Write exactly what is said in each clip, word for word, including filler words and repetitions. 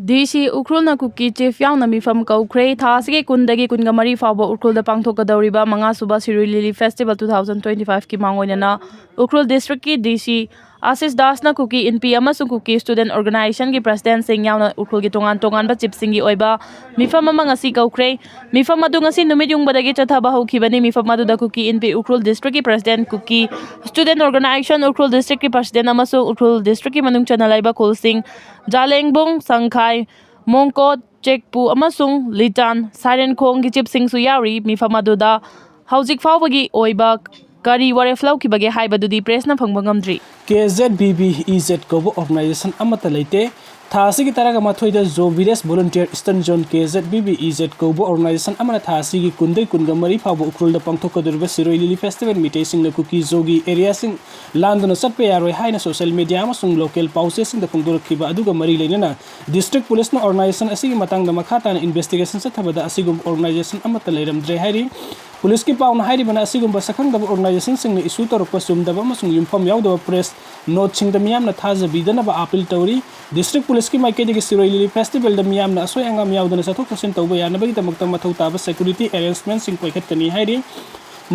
ꯗꯤ ꯁꯤ ꯎꯈ꯭ꯔꯨꯜꯅ ꯀꯨꯀꯤ ꯆꯤꯐ ꯌꯥꯎꯅ ꯃꯤꯐꯝ ꯀꯧꯈ꯭ꯔꯦ꯫ ꯊꯥ ꯑꯁꯤꯒꯤ ꯀꯨꯟꯗꯒꯤ ꯀꯨꯟꯒ ꯃꯔꯤ ꯐꯥꯎꯕ ꯎꯈ꯭ꯔꯨꯜꯗ ꯄꯥꯡꯊꯣꯛꯀꯗꯧꯔꯤꯕ ꯃꯉꯥꯁꯨꯕ ꯁꯤꯔꯣꯏ ꯂꯤꯂꯤ ꯐꯦꯁꯇꯤꯚꯦꯜ ꯇꯨ ꯊꯥꯎꯖꯟ ꯇ꯭ꯋꯦꯟꯇꯤ ꯐꯥꯏꯚꯀꯤ ꯃꯥꯡꯑꯣꯏꯅꯅ ꯎꯈ꯭ꯔꯨꯜ ꯗꯤꯁꯇ꯭ꯔꯤꯛꯀꯤ ꯗꯤ ꯁꯤ ꯑꯥꯁꯤꯁ ꯗꯥꯁꯅ ꯀꯨꯀꯤ ꯏꯟꯄꯤ ꯑꯃꯁꯨꯡ ꯀꯨꯀꯤ ꯁ꯭ꯇꯨꯗꯦꯟꯠ ꯑꯣꯔꯒꯅꯥꯏꯖꯦꯁꯟꯒꯤ ꯄ꯭ꯔꯁꯤꯗꯦꯟꯠꯁꯤꯡ ꯌꯥꯎꯅ ꯎꯈ꯭ꯔꯨꯜꯒꯤ ꯇꯣꯉꯥꯟ ꯇꯣꯉꯥꯟꯕ ꯆꯤꯐꯁꯤꯡꯒꯤ ꯑꯣꯏꯕ ꯃꯤꯐꯝ ꯑꯃ ꯉꯁꯤ ꯀꯧꯈ꯭ꯔꯦ꯫ ꯃꯤꯐꯝ ꯑꯗꯨ ꯉꯁꯤ ꯅꯨꯃꯤꯠ ꯌꯨꯡꯕꯗꯒꯤ ꯆꯠꯊꯕ ꯍꯧꯈꯤꯕꯅꯤ꯫ ꯃꯤꯐꯝ ꯑꯗꯨꯗ ꯀꯨꯀꯤ ꯏꯟꯄꯤ ꯎꯈ꯭ꯔꯨꯜ ꯗꯤꯁꯇ꯭ꯔꯤꯛꯀꯤ ꯄ꯭ꯔꯁꯤꯗꯦꯟꯠ, ꯀꯨꯀꯤ ꯁ꯭ꯇꯨꯗꯦꯟꯠ ꯑꯣꯔꯒꯅꯥꯏꯖꯦꯁꯟ ꯎꯈ꯭ꯔꯨꯜ ꯗꯤꯁꯇ꯭ꯔꯤꯛꯀꯤ ꯄ꯭ꯔꯁꯤꯗꯦꯟꯠ ꯑꯃꯁꯨꯡ ꯎꯈ꯭ꯔꯨꯜ ꯗꯤꯁꯇ꯭ꯔꯤꯛꯀꯤ ꯃꯅꯨꯡ ꯆꯟꯅ ꯂꯩꯕ ꯈꯨꯜꯁꯤꯡ ꯖꯥꯂꯦꯡꯕꯨꯡ, ꯁꯪꯈꯥꯏ, ꯃꯣꯡꯀꯣꯠ, ꯆꯦꯛꯄꯨ ꯑꯃꯁꯨꯡ ꯂꯤꯇꯥꯟ ꯁꯥꯏꯔꯦꯟꯈꯣꯡꯒꯤ ꯆꯤꯐꯁꯤꯡꯁꯨ ꯌꯥꯎꯔꯤ꯫ ꯃꯤꯐꯝ ꯑꯗꯨꯗ ꯍꯧꯖꯤꯛ ꯐꯥꯎꯕꯒꯤ ꯑꯣꯏꯕ ꯀꯔꯤ ꯋꯥꯔꯦꯞ ꯂꯧꯈꯤꯕꯒꯦ ꯍꯥꯏꯕꯗꯨꯗꯤ ꯄ꯭ꯔꯦꯁꯅ ꯐꯪꯕ ꯉꯝꯗ꯭ꯔꯤ꯫ K Z B B E Z ꯀꯧꯕ ꯑꯣꯔꯒꯅꯥꯏꯖꯦꯁꯟ ꯑꯃꯠꯇ ꯂꯩꯇꯦ꯫ ꯊꯥ ꯑꯁꯤꯒꯤ ꯇꯔꯥꯒ ꯃꯥꯊꯣꯏꯗ Zo village volunteer eastern zone, K Z B B E Z ꯀꯧꯕ ꯑꯣꯔꯒꯅꯥꯏꯖꯦꯁꯟ ꯑꯃꯅ ꯊꯥ ꯑꯁꯤꯒꯤ ꯀꯨꯟꯗꯒꯤ ꯀꯨꯟꯒ ꯃꯔꯤ ꯐꯥꯎꯕ ꯎꯈ꯭ꯔꯨꯜꯗ ꯄꯥꯡꯊꯣꯛꯀꯗꯧꯔꯤꯕ ꯁꯤꯔꯣꯏ ꯂꯤꯂꯤ ꯐꯦꯁꯇꯤꯚꯦꯜ ꯃꯤꯇꯩꯁꯤꯡꯅ ꯀꯨꯀꯤ ꯖꯣꯒꯤ ꯑꯦꯔꯤꯌꯥꯁꯤꯡ ꯂꯥꯟꯗꯨꯅ ꯆꯠꯄ ꯌꯥꯔꯣꯏ ꯍꯥꯏꯅ ꯁꯣꯁꯤꯌꯦꯜ ꯃꯤꯗꯤꯌꯥ ꯑꯃꯁꯨꯡ ꯂꯣꯀꯦꯜ ꯄꯥꯎꯆꯦꯁꯤꯡꯗ ꯐꯣꯡꯗꯣꯔꯛꯈꯤꯕ ꯑꯗꯨꯒ ꯃꯔꯤ ꯂꯩꯅꯅ ꯗꯤꯁꯇ꯭ꯔꯤꯛ ꯄꯨꯂꯤꯁꯅ ꯑꯣꯔꯒꯅꯥꯏꯖꯦꯁꯟ ꯑꯁꯤꯒꯤ ꯃꯇꯥꯡꯗ ꯃꯈꯥ ꯇꯥꯅ ꯏꯟꯚꯦꯁꯇꯤꯒꯦꯁꯟ ꯆꯠꯊꯕꯗ ꯑꯁꯤꯒꯨꯝꯕ ꯑꯣꯔꯒꯅꯥꯏꯖꯦꯁꯟ ꯑꯃꯠꯇ ꯂꯩꯔꯝꯗ꯭ꯔꯦ ꯍꯥꯏꯔꯤ꯫ ꯄꯨꯂꯤꯁꯀꯤ ꯄꯥꯎꯅ ꯍꯥꯏꯔꯤꯕꯅ ꯑꯁꯤꯒꯨꯝꯕ ꯁꯛꯈꯪꯗꯕ ꯑꯣꯔꯒꯅꯥꯏꯖꯦꯁꯟꯁꯤꯡꯅ ꯏꯁꯨ ꯇꯧꯔꯛꯄ ꯆꯨꯝꯗꯕ ꯑꯃꯁꯨꯡ ꯌꯨꯝꯐꯝ ꯌꯥꯎꯗꯕ ꯄ꯭ꯔꯦꯁ ꯅꯣꯠꯁꯤꯡꯗ ꯃꯤꯌꯥꯝꯅ ꯊꯥꯖꯕꯤꯗꯅꯕ ꯑꯥꯄꯤꯜ ꯇꯧꯔꯤ꯫ ꯗꯤꯁꯇ꯭ꯔꯤꯛ ꯄꯨꯂꯤꯁꯀꯤ ꯃꯥꯏꯀꯩꯗꯒꯤ ꯁꯤꯔꯣꯏ ꯂꯤꯂꯤ ꯐꯦꯁꯇꯤꯚꯦꯜꯗ ꯃꯤꯌꯥꯝꯅ ꯑꯁꯣꯏ ꯑꯉꯥꯝ ꯌꯥꯎꯗꯅ ꯆꯠꯊꯣꯛ ꯆꯠꯁꯤꯟ ꯇꯧꯕ ꯌꯥꯅꯕꯒꯤꯗꯃꯛꯇ ꯃꯊꯧ ꯇꯥꯕ ꯁꯦꯀ꯭ꯌꯨꯔꯤꯇꯤ ꯑꯦꯔꯦꯟꯖꯃꯦꯟꯠꯁꯤꯡ ꯄꯥꯏꯈꯠꯀꯅꯤ ꯍꯥꯏꯔꯤ꯫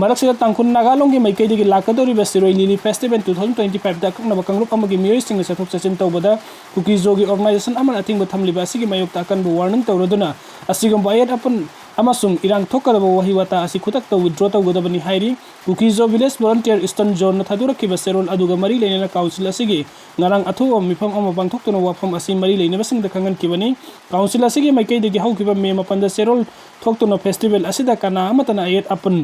ꯃꯔꯛꯁꯤꯗ ꯇꯥꯡꯈꯨꯜ ꯅꯥꯒꯥ ꯂꯣꯝꯒꯤ ꯃꯥꯏꯀꯩꯗꯒꯤ ꯂꯥꯛꯀꯗꯧꯔꯤꯕ ꯁꯤꯔꯣꯏ ꯂꯤꯂꯤ ꯐꯦꯁꯇꯤꯚꯦꯜ ꯇꯨ ꯊꯥꯎꯖꯟ ꯇ꯭ꯋꯦꯟꯇꯤ ꯐꯥꯏꯚꯇ ꯑꯀꯛꯅꯕ ꯀꯥꯡꯂꯨꯞ ꯑꯃꯒꯤ ꯃꯤꯑꯣꯏꯁꯤꯡꯅ ꯆꯠꯊꯣꯛ ꯆꯠꯁꯤꯟ ꯇꯧꯕꯗ ꯀꯨꯀꯤ ꯖꯣꯒꯤ ꯑꯣꯔꯒꯅꯥꯏꯖꯦꯁꯟ ꯑꯃꯅ ꯑꯊꯤꯡꯕ ꯊꯝꯂꯤꯕ ꯑꯁꯤꯒꯤ ꯃꯥꯌꯣꯛꯇ ꯑꯀꯟꯕ ꯋꯥꯔꯅꯤꯡ ꯇꯧꯔꯗꯨꯅ ꯑꯁꯤꯒꯨꯝꯕ ꯑꯌꯦꯠ ꯑꯄꯟ ꯑꯃꯁꯨꯡ ꯏꯔꯥꯡ ꯊꯣꯛꯀꯗꯕ ꯋꯥꯍꯩ ꯋꯥꯇꯥ ꯑꯁꯤ ꯈꯨꯗꯛꯇ ꯋꯤꯗ꯭ꯔꯣ ꯇꯧꯒꯗꯕꯅꯤ ꯍꯥꯏꯔꯤ꯫ ꯀꯨꯀꯤ ꯖꯣ ꯚꯤꯂꯦꯖ ꯚꯣꯂꯨꯟꯇꯤꯌꯔ ꯏꯁꯇꯔꯟ ꯖꯣꯟꯅ ꯊꯥꯗꯣꯔꯛꯈꯤꯕ ꯆꯦꯔꯣꯜ ꯑꯗꯨꯒ ꯃꯔꯤ ꯂꯩꯅꯅ ꯀꯥꯎꯟꯁꯤꯜ ꯑꯁꯤꯒꯤ ꯉꯔꯥꯡ ꯑꯊꯨꯕ ꯃꯤꯐꯝ ꯑꯃ ꯄꯥꯡꯊꯣꯛꯇꯨꯅ ꯋꯥꯐꯝ ꯑꯁꯤ ꯃꯔꯤ ꯂꯩꯅꯕꯁꯤꯡꯗ ꯈꯪꯍꯟꯈꯤꯕꯅꯤ꯫ ꯀꯥꯎꯟꯁꯤꯜ ꯑꯁꯤꯒꯤ ꯃꯥꯏꯀꯩꯗꯒꯤ ꯍꯧꯈꯤꯕ ꯃꯦ ꯃꯥꯄꯟꯗ ꯆꯦꯔꯣꯜ ꯊꯣꯛꯇꯨꯅ ꯐꯦꯁꯇꯤꯚꯦꯜ ꯑꯁꯤꯗ ꯀꯅꯥ ꯑꯃꯠꯇꯅ ꯑꯌꯦꯠ ꯑꯄꯟ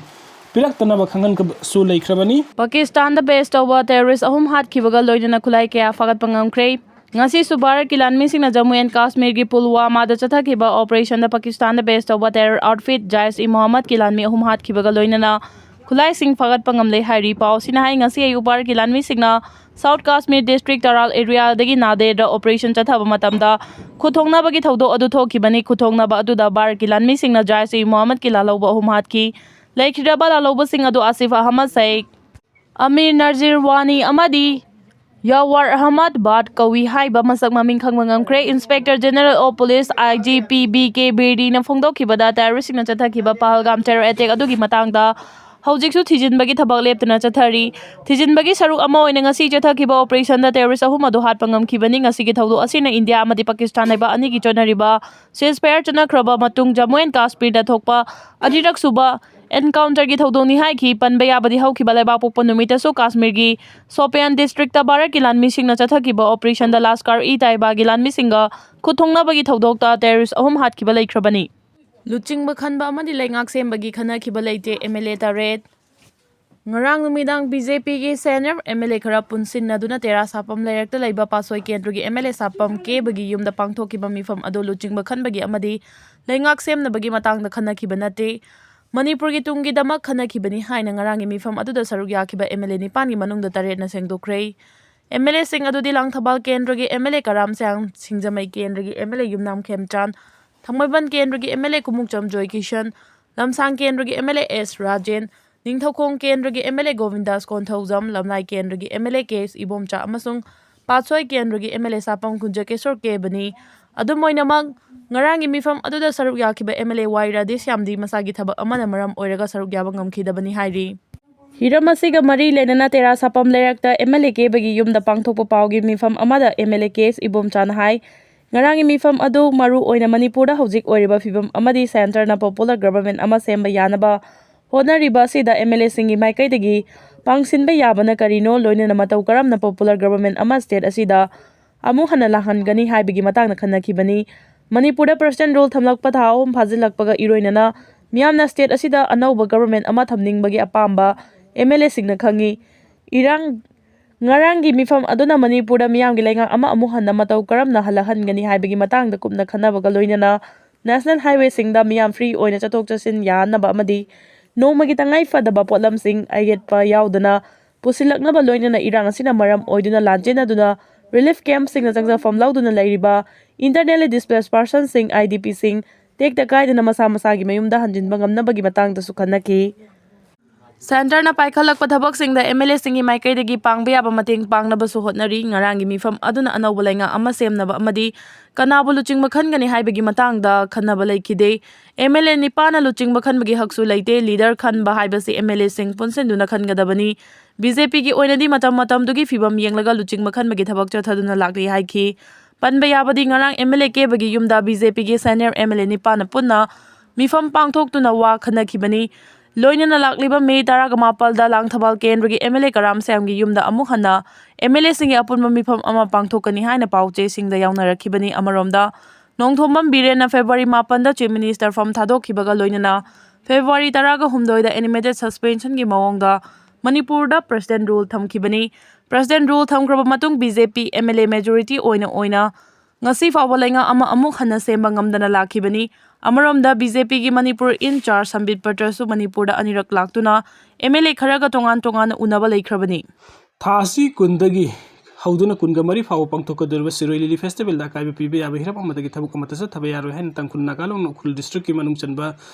ꯄꯤꯔꯛꯇꯅꯕ ꯈꯪꯍꯟꯕꯁꯨ ꯂꯩꯈ꯭ꯔꯕꯅꯤ꯫ ꯄꯥꯀꯤꯁꯇꯥꯟꯗ ꯕꯦꯁ ꯇꯧꯕ ꯇꯦꯔꯣꯔꯤꯁ ꯑꯍꯨꯝ ꯍꯥꯠꯈꯤꯕꯒ ꯂꯣꯏꯅꯅ ꯈꯨꯠꯂꯥꯏ ꯀꯌꯥ ꯐꯥꯒꯠꯄ ꯉꯝꯈ꯭ꯔꯦ꯫ ꯉꯁꯤꯁꯨ ꯚꯥꯔꯠꯀꯤ ꯂꯥꯟꯃꯤꯁꯤꯡꯅ ꯖꯝꯃꯨ ꯑꯦꯟ ꯀꯥꯁꯃꯤꯔꯒꯤ ꯄꯨꯜꯋꯥꯃꯥꯗ ꯆꯠꯊꯈꯤꯕ ꯑꯣꯄꯔꯦꯁꯟꯗ ꯄꯥꯀꯤꯁꯇꯥꯟꯗ ꯕꯦꯁ ꯇꯧꯕ ꯇꯦꯔꯣꯔ ꯑꯥꯎꯠꯐꯤꯠ ꯖꯥꯏꯁ ꯏ ꯃꯣꯍꯝꯃꯗꯀꯤ ꯂꯥꯟꯃꯤ ꯑꯍꯨꯝ ꯍꯥꯠꯈꯤꯕꯒ ꯂꯣꯏꯅꯅ ꯈꯨꯠꯂꯥꯏꯁꯤꯡ ꯐꯥꯒꯠꯄ ꯉꯝꯂꯦ ꯍꯥꯏꯔꯤ꯫ ꯄꯥꯎ ꯑꯁꯤꯅ ꯍꯥꯏ, ꯉꯁꯤ ꯑꯌꯨꯛ ꯚꯥꯔꯠꯀꯤ ꯂꯥꯟꯃꯤꯁꯤꯡꯅ ꯁꯥꯎꯠ ꯀꯥꯁꯃꯤꯔ ꯗꯤꯁꯇ꯭ꯔꯤꯛ ꯇꯔꯥꯜ ꯑꯦꯔꯤꯌꯥꯗꯒꯤ ꯅꯥꯗꯦꯗ ꯑꯣꯄꯔꯦꯁꯟ ꯆꯠꯊꯕ ꯃꯇꯝꯗ ꯈꯨꯠꯊꯣꯛꯅꯕꯒꯤ ꯊꯧꯗꯣꯛ ꯑꯗꯨ ꯊꯣꯛꯈꯤꯕꯅꯤ꯫ ꯈꯨꯠꯊꯣꯛꯅꯕ ꯑꯗꯨꯗ ꯚꯥꯔꯠꯀꯤ ꯂꯥꯟꯃꯤꯁꯤꯡꯅ ꯖꯥꯏꯁ ꯏ ꯃꯣꯍꯝꯃꯗꯀꯤ ꯂꯥꯜꯍꯧꯕ ꯑꯍꯨꯝ ꯍꯥꯠꯈꯤ꯫ ꯂꯩꯈꯤꯗ꯭ꯔꯕ ꯂꯥꯜꯍꯧꯕꯁꯤꯡ ꯑꯗꯨ ꯑꯥꯁꯤꯐ ꯑꯍꯃꯗ ꯁꯦꯈ, ꯑꯃꯤꯔ ꯅꯖꯤꯔ ꯋꯥꯅꯤ ꯑꯃꯗꯤ ꯌꯥꯋꯥꯔ ꯑꯍꯃꯗ ꯕꯥꯠ ꯀꯧꯏ ꯍꯥꯏꯕ ꯃꯁꯛ ꯃꯃꯤꯡ ꯈꯪꯕ ꯉꯝꯈ꯭ꯔꯦ꯫ Inspector General of Police, I G P, B K ꯕꯦꯗꯤꯅ ꯐꯣꯡꯗꯣꯛꯈꯤꯕꯗ, terroristꯁꯤꯡꯅ ꯆꯠꯊꯈꯤꯕ ꯄꯍꯜꯒꯥꯝ terror attack ꯑꯗꯨꯒꯤ ꯃꯇꯥꯡꯗ ꯍꯧꯖꯤꯛꯁꯨ ꯊꯤꯖꯤꯟꯕꯒꯤ ꯊꯕꯛ ꯂꯦꯞꯇꯅ ꯆꯠꯊꯔꯤ꯫ ꯊꯤꯖꯤꯟꯕꯒꯤ ꯁꯔꯨꯛ ꯑꯃ ꯑꯣꯏꯅ ꯉꯁꯤ ꯆꯠꯊꯈꯤꯕ operationꯗ terrorist ꯑꯍꯨꯝ ꯑꯗꯨ ꯍꯥꯠꯄ ꯉꯝꯈꯤꯕꯅꯤ꯫ ꯉꯁꯤꯒꯤ ꯊꯧꯗꯣꯛ ꯑꯁꯤꯅ ꯏꯟꯗꯤꯌꯥ ꯑꯃꯗꯤ ꯄꯥꯀꯤꯁꯇꯥꯟ ꯂꯩꯕꯥꯛ ꯑꯅꯤꯒꯤ ꯆꯠꯅꯔꯤꯕ ceasefire ꯆꯠꯅꯈ꯭ꯔꯕ ꯃꯇꯨꯡ ꯖꯝꯃꯨ ꯑꯦꯟ ꯀꯥꯁꯃꯤꯔꯗ ꯊꯣꯛꯄ ꯑꯅꯤꯔꯛ ꯁꯨꯕ encounterꯒꯤ ꯊꯧꯗꯣꯛꯅꯤ ꯍꯥꯏꯈꯤ꯫ ꯄꯟꯕ ꯌꯥꯕꯗꯤ, ꯍꯧꯈꯤꯕ ꯂꯩꯕꯥꯛꯄꯣꯛꯄ ꯅꯨꯃꯤꯠꯇꯁꯨ ꯀꯥꯁꯃꯤꯔꯒꯤ ꯁꯣꯄꯤꯌꯥꯟ districtꯇ ꯚꯥꯔꯠꯀꯤ ꯂꯥꯟꯃꯤꯁꯤꯡꯅ ꯆꯠꯊꯈꯤꯕ operationꯗ ꯂꯥꯁꯀꯥꯔ-ꯏ-ꯇꯥꯏꯕꯥꯒꯤ ꯂꯥꯟꯃꯤꯁꯤꯡꯒ ꯈꯨꯠ ꯊꯣꯡꯅꯕꯒꯤ ꯊꯧꯗꯣꯛꯇ terrorist ꯑꯍꯨꯝ ꯍꯥꯠꯈꯤꯕ ꯂꯩꯈ꯭ꯔꯕꯅꯤ꯫ ꯂꯨꯆꯤꯡꯕ ꯈꯟꯕ ꯑꯃꯗꯤ ꯂꯩꯉꯥꯛ ꯁꯦꯝꯕꯒꯤ ꯈꯟꯅꯈꯤꯕ ꯂꯩꯇꯦ, M L A ꯇꯔꯦꯠ꯫ ꯉꯔꯥꯡ ꯅꯨꯃꯤꯗꯥꯡ B J Pꯒꯤ senior M L A ꯈꯔ ꯄꯨꯟꯁꯤꯟꯅꯗꯨꯅ ꯇꯦꯔꯥ ꯁꯥꯄꯝ ꯂꯩꯔꯛꯇ ꯂꯩꯕ ꯄꯥꯠꯁꯣꯏ ꯀꯦꯟꯗ꯭ꯔꯒꯤ M L A ꯁꯥꯄꯝ ꯀꯦꯕꯒꯤ ꯌꯨꯝꯗ ꯄꯥꯡꯊꯣꯛꯈꯤꯕ ꯃꯤꯐꯝ ꯑꯗꯨ ꯂꯨꯆꯤꯡꯕ ꯈꯟꯕꯒꯤ ꯑꯃꯗꯤ ꯂꯩꯉꯥꯛ ꯁꯦꯝꯅꯕꯒꯤ ꯃꯇꯥꯡꯗ ꯈꯟꯅꯈꯤꯕ ꯅꯠꯇꯦ꯫ ꯃꯅꯤꯄꯨꯔꯒꯤ ꯇꯨꯡꯒꯤꯗꯃꯛ ꯈꯟꯅꯈꯤꯕꯅꯤ ꯍꯥꯏꯅ ꯉꯔꯥꯡꯒꯤ ꯃꯤꯐꯝ ꯑꯗꯨꯗ ꯁꯔꯨꯛ ꯌꯥꯈꯤꯕ M L A ꯅꯤꯄꯥꯟꯒꯤ ꯃꯅꯨꯡꯗ ꯇꯔꯦꯠꯅ ꯁꯦꯡꯗꯣꯛꯈ꯭ꯔꯦ꯫ M L Aꯁꯤꯡ ꯑꯗꯨꯗꯤ ꯂꯥꯡꯊꯕꯥꯜ ꯀꯦꯟꯗ꯭ꯔꯒꯤ M L A ꯀꯔꯥꯝ ꯁꯥꯌꯥꯝ, ꯁꯤꯡꯖꯃꯩ ꯀꯦꯟꯗ꯭ꯔꯒꯤ M L A ꯌꯨꯝꯅꯥꯝ ꯈꯦꯝꯆꯥꯟ, ꯊꯥꯡꯃꯩꯕꯟ ꯀꯦꯟꯗ꯭ꯔꯒꯤ M L A ꯀꯨꯃꯨꯛꯆꯝ ꯖꯣꯏꯀꯤꯁꯟ, ꯂꯝꯁꯥꯡ ꯀꯦꯟꯗ꯭ꯔꯒꯤ M L A ꯑꯦꯁ ꯔꯥꯖꯦꯟ, ꯅꯤꯡꯊꯧꯈꯣꯡ ꯀꯦꯟꯗ꯭ꯔꯒꯤ M L A ꯒꯣꯕꯤꯟꯗꯥꯁ ꯀꯣꯟꯊꯧꯖꯝ, ꯂꯝꯂꯥꯏ ꯀꯦꯟꯗ꯭ꯔꯒꯤ M L A ꯀꯦ ꯑꯦꯁ ꯏꯕꯣꯝꯆꯥ ꯑꯃꯁꯨꯡ ꯄꯥꯠꯁꯣꯏ ꯀꯦꯟꯗ꯭ꯔꯒꯤ M L A ꯁꯥꯄꯝ ꯀꯨꯟꯖꯀꯦꯁꯣꯔ ꯀꯦꯕꯅꯤ꯫ ꯑꯗꯨꯝ ꯑꯣꯏꯅꯃꯛ, ꯉꯔꯥꯡꯒꯤ ꯃꯤꯐꯝ ꯑꯗꯨꯗ ꯁꯔꯨꯛ ꯌꯥꯈꯤꯕ M L A ꯋꯥꯏ ꯔꯥꯙꯦꯁ꯭ꯌꯥꯝꯗꯤ ꯃꯁꯥꯒꯤ ꯊꯕꯛ ꯑꯃꯅ ꯃꯔꯝ ꯑꯣꯏꯔꯒ ꯁꯔꯨꯛ ꯌꯥꯕ ꯉꯝꯈꯤꯗꯕꯅꯤ ꯍꯥꯏꯔꯤ꯫ ꯍꯤꯔꯝ ꯑꯁꯤꯒ ꯃꯔꯤ ꯂꯩꯅꯅ ꯇꯦꯔꯥ ꯁꯥꯄꯝ ꯂꯩꯔꯛꯇ M L A ꯀꯦꯕꯒꯤ ꯌꯨꯝꯗ ꯄꯥꯡꯊꯣꯛꯄ ꯄꯥꯎꯒꯤ ꯃꯤꯐꯝ ꯑꯃꯗ M L A ꯀꯦ ꯑꯦꯁ ꯏꯕꯣꯝꯆꯥꯅ ꯍꯥꯏ, ꯉꯔꯥꯡꯒꯤ ꯃꯤꯐꯝ ꯑꯗꯨ ꯃꯔꯨ ꯑꯣꯏꯅ ꯃꯅꯤꯄꯨꯔꯗ ꯍꯧꯖꯤꯛ ꯑꯣꯏꯔꯤꯕ ꯐꯤꯕꯝ ꯑꯃꯗꯤ centreꯅ popular government ꯑꯃ ꯁꯦꯝꯕ ꯌꯥꯅꯕ ꯍꯣꯠꯅꯔꯤꯕ ꯑꯁꯤꯗ M L Aꯁꯤꯡꯒꯤ ꯃꯥꯏꯀꯩꯗꯒꯤ ꯄꯥꯡꯁꯤꯟꯕ ꯌꯥꯕꯅ ꯀꯔꯤꯅꯣ, ꯂꯣꯏꯅꯅ ꯃꯇꯧ ꯀꯔꯝꯅ popular government ꯑꯃ state ꯑꯁꯤꯗ ꯑꯃꯨꯛ ꯍꯟꯅ ꯂꯥꯛꯍꯟꯒꯅꯤ ꯍꯥꯏꯕꯒꯤ ꯃꯇꯥꯡꯗ ꯈꯟꯅꯈꯤꯕꯅꯤ꯫ ꯃꯅꯤꯄꯨꯔꯗ President rule ꯊꯝꯂꯛꯄ ꯊꯥ ꯑꯍꯨꯝ ꯐꯥꯖꯤꯜꯂꯛꯄꯒ ꯏꯔꯣꯏꯅꯅ ꯃꯤꯌꯥꯝꯅ state ꯑꯁꯤꯗ ꯑꯅꯧꯕ government ꯑꯃ ꯊꯝꯅꯤꯡꯕꯒꯤ ꯑꯄꯥꯝꯕ M L Aꯁꯤꯡꯅ ꯈꯪꯉꯤ꯫ ꯏꯔꯥꯡ, ꯉꯔꯥꯡꯒꯤ ꯃꯤꯐꯝ ꯑꯗꯨꯅ ꯃꯅꯤꯄꯨꯔꯗ ꯃꯤꯌꯥꯝꯒꯤ ꯂꯩꯉꯥꯛ ꯑꯃ ꯑꯃꯨꯛ ꯍꯟꯅ ꯃꯇꯧ ꯀꯔꯝꯅ ꯍꯜꯂꯛꯍꯟꯒꯅꯤ ꯍꯥꯏꯕꯒꯤ ꯃꯇꯥꯡꯗ ꯀꯨꯞꯅ ꯈꯟꯅꯕꯒ ꯂꯣꯏꯅꯅ national highwayꯁꯤꯡꯗ ꯃꯤꯌꯥꯝ free ꯑꯣꯏꯅ ꯆꯠꯊꯣꯛ ꯆꯠꯁꯤꯟ ꯌꯥꯍꯟꯅꯕ ꯑꯃꯗꯤ ꯅꯣꯡꯃꯒꯤ ꯇꯉꯥꯏ ꯐꯗꯕ ꯄꯣꯠꯂꯝꯁꯤꯡ ꯑꯌꯦꯠꯄ ꯌꯥꯎꯗꯅ ꯄꯨꯁꯤꯜꯂꯛꯅꯕ ꯂꯣꯏꯅꯅ ꯏꯔꯥꯡ ꯑꯁꯤꯅ ꯃꯔꯝ ꯑꯣꯏꯗꯨꯅ ꯂꯥꯟꯖꯦꯟꯅꯗꯨꯅ relief campꯁꯤꯡꯗ ꯆꯪꯖꯐꯝ ꯂꯧꯗꯨꯅ ꯂꯩꯔꯤꯕ internally displaced personꯁꯤꯡ, I D Pꯁꯤꯡ ꯇꯦꯛꯇ ꯀꯥꯏꯗꯅ ꯃꯁꯥ ꯃꯁꯥꯒꯤ ꯃꯌꯨꯝꯗ ꯍꯟꯖꯤꯟꯕ ꯉꯝꯅꯕꯒꯤ ꯃꯇꯥꯡꯗꯁꯨ ꯈꯟꯅꯈꯤ꯫ ꯁꯦꯟꯇꯔꯅ ꯄꯥꯏꯈꯠꯂꯛꯄ ꯊꯕꯛꯁꯤꯡꯗ ꯑꯦꯝ ꯑꯦꯜ ꯑꯦꯁꯤꯡꯒꯤ ꯃꯥꯏꯀꯩꯗꯒꯤ ꯄꯥꯡꯕ ꯌꯥꯕ ꯃꯇꯦꯡ ꯄꯥꯡꯅꯕꯁꯨ ꯍꯣꯠꯅꯔꯤ꯫ ꯉꯔꯥꯡꯒꯤ ꯃꯤꯐꯝ ꯑꯗꯨꯅ ꯑꯅꯧꯕ ꯂꯩꯉꯥꯛ ꯑꯃ ꯁꯦꯝꯅꯕ ꯑꯃꯗꯤ ꯀꯅꯥꯕꯨ ꯂꯨꯆꯤꯡꯕ ꯈꯟꯒꯅꯤ ꯍꯥꯏꯕꯒꯤ ꯃꯇꯥꯡꯗ ꯈꯟꯅꯕ ꯂꯩꯈꯤꯗꯦ꯫ ꯑꯦꯝ ꯑꯦꯜ ꯑꯦ ꯅꯤꯄꯥꯅ ꯂꯨꯆꯤꯡꯕ ꯈꯟꯕꯒꯤ ꯍꯛꯁꯨ ꯂꯩꯇꯦ꯫ ꯂꯤꯗꯔ ꯈꯟꯕ ꯍꯥꯏꯕꯁꯤ ꯑꯦꯝ ꯑꯦꯜ ꯑꯦꯁꯤꯡ ꯄꯨꯟꯁꯤꯟꯗꯨꯅ ꯈꯟꯒꯗꯕꯅꯤ꯫ ꯕꯤ ꯖꯦ ꯄꯤꯒꯤ ꯑꯣꯏꯅꯗꯤ ꯃꯇꯝ ꯃꯇꯝꯗꯨꯒꯤ ꯐꯤꯕꯝ ꯌꯦꯡꯂꯒ ꯂꯨꯆꯤꯡꯕ ꯈꯟꯕꯒꯤ ꯊꯕꯛ ꯆꯠꯊꯗꯨꯅ ꯂꯥꯛꯂꯤ ꯍꯥꯏꯈꯤ꯫ ꯄꯟꯕ ꯌꯥꯕꯗꯤ ꯉꯔꯥꯡ ꯑꯦꯝ ꯑꯦꯜ ꯑꯦ ꯀꯦꯕꯒꯤ ꯌꯨꯝꯗ ꯕꯤ ꯖꯦ ꯄꯤꯒꯤ ꯁꯦꯅꯤꯌꯔ ꯑꯦꯝ ꯑꯦꯜ ꯑꯦ ꯅꯤꯄꯥꯅ ꯄꯨꯟꯅ ꯃꯤꯐꯝ ꯄꯥꯡꯊꯣꯛꯇꯨꯅ ꯋꯥ ꯈꯟꯅꯈꯤꯕꯅꯤ꯫ ꯂꯣꯏꯅꯅ ꯂꯥꯛꯂꯤꯕ ꯃꯦ ꯇꯔꯥꯒ ꯃꯥꯄꯜꯗ ꯂꯥꯡꯊꯕꯥꯜ ꯀꯦꯟꯗ꯭ꯔꯒꯤ ꯑꯦꯝ ꯑꯦꯜ ꯑꯦ ꯀꯔꯥꯝ ꯁ꯭ꯌꯥꯝꯒꯤ ꯌꯨꯝꯗ ꯑꯃꯨꯛ ꯍꯟꯅ ꯑꯦꯝ ꯑꯦꯜ ꯑꯦꯁꯤꯡꯒꯤ ꯑꯄꯨꯟꯕ ꯃꯤꯐꯝ ꯑꯃ ꯄꯥꯡꯊꯣꯛꯀꯅꯤ ꯍꯥꯏꯅ ꯄꯥꯎ ꯆꯦꯁꯤꯡꯗ ꯌꯥꯎꯅꯔꯛꯈꯤꯕꯅꯤ꯫ ꯑꯃꯔꯣꯝꯗ, ꯅꯣꯡꯊꯣꯝꯕꯝ ꯕꯤꯔꯦꯟꯅ ꯐꯦꯕ꯭ꯔꯨꯋꯥꯔꯤ ꯃꯥꯄꯟꯗ ꯆꯤꯐ ꯃꯤꯅꯤꯁꯇꯔ ꯐꯝ ꯊꯥꯗꯣꯛꯈꯤꯕꯒ ꯂꯣꯏꯅꯅ ꯐꯦꯕ꯭ꯔꯨꯋꯥꯔꯤ ꯇꯔꯥꯒ ꯍꯨꯝꯗꯣꯏꯗ ꯑꯦꯅꯤꯃꯦꯇꯦꯗ ꯁꯁꯄꯦꯟꯁꯟꯒꯤ ꯃꯑꯣꯡꯗ ꯃꯅꯤꯄꯨꯔꯗ ꯄ꯭ꯔꯦꯁꯤꯗꯦꯟꯠ ꯔꯨꯜ ꯊꯝꯈꯤꯕꯅꯤ꯫ ꯄ꯭ꯔꯦꯁꯤꯗꯦꯟꯠ ꯔꯨꯜ ꯊꯝꯈ꯭ꯔꯕ ꯃꯇꯨꯡ B J P M L A majority ꯑꯣꯏꯅ ꯑꯣꯏꯅ ꯉꯁꯤ ꯐꯥꯎꯕ ꯂꯩꯉꯥꯛ ꯑꯃ ꯑꯃꯨꯛ ꯍꯟꯅ ꯁꯦꯝꯕ ꯉꯝꯗꯅ ꯂꯥꯛꯈꯤꯕꯅꯤ꯫ ꯑꯃꯔꯣꯝꯗ, ꯕꯤ ꯖꯦ ꯄꯤꯒꯤ ꯃꯅꯤꯄꯨꯔ ꯏꯟ ꯆꯥꯔꯖ ꯁꯝꯕꯤꯠ ꯄꯇ꯭ꯔꯁꯨ ꯃꯅꯤꯄꯨꯔꯗ ꯑꯅꯤꯔꯛ ꯂꯥꯛꯇꯨꯅ ꯑꯦꯝ ꯑꯦꯜ ꯑꯦ ꯈꯔꯒ ꯇꯣꯉꯥꯟ ꯇꯣꯉꯥꯟꯅ ꯎꯅꯕ ꯂꯩꯈ꯭ꯔꯕꯅꯤ꯫ ꯊꯥ ꯑꯁꯤ ꯀꯨꯟꯗꯒꯤ ꯍꯧꯗꯨꯅ ꯀꯨꯟꯒ ꯃꯔꯤ ꯐꯥꯎꯕ ꯄꯥꯡꯊꯣꯛꯀꯗꯧꯔꯤꯕ ꯁꯤꯔꯣꯏ ꯂꯤꯂꯤ ꯐꯦꯁꯇꯤꯚꯦꯜꯗ ꯑꯀꯥꯏꯕ ꯄꯤꯕ ꯌꯥꯕ ꯍꯤꯔꯝ ꯑꯃꯠꯇꯒꯤ ꯊꯕꯛ ꯑꯃꯠꯇ ꯆꯠꯊꯕ ꯌꯥꯔꯣꯏ ꯍꯥꯏꯅ ꯇꯥꯡꯈꯨꯜ ꯅꯥꯒꯥ ꯂꯣꯡꯅ ꯎꯈ꯭ꯔꯨꯜ ꯗꯤꯁꯇ꯭ꯔꯤꯛꯀꯤ ꯃꯅꯨꯡ ꯆꯟꯕ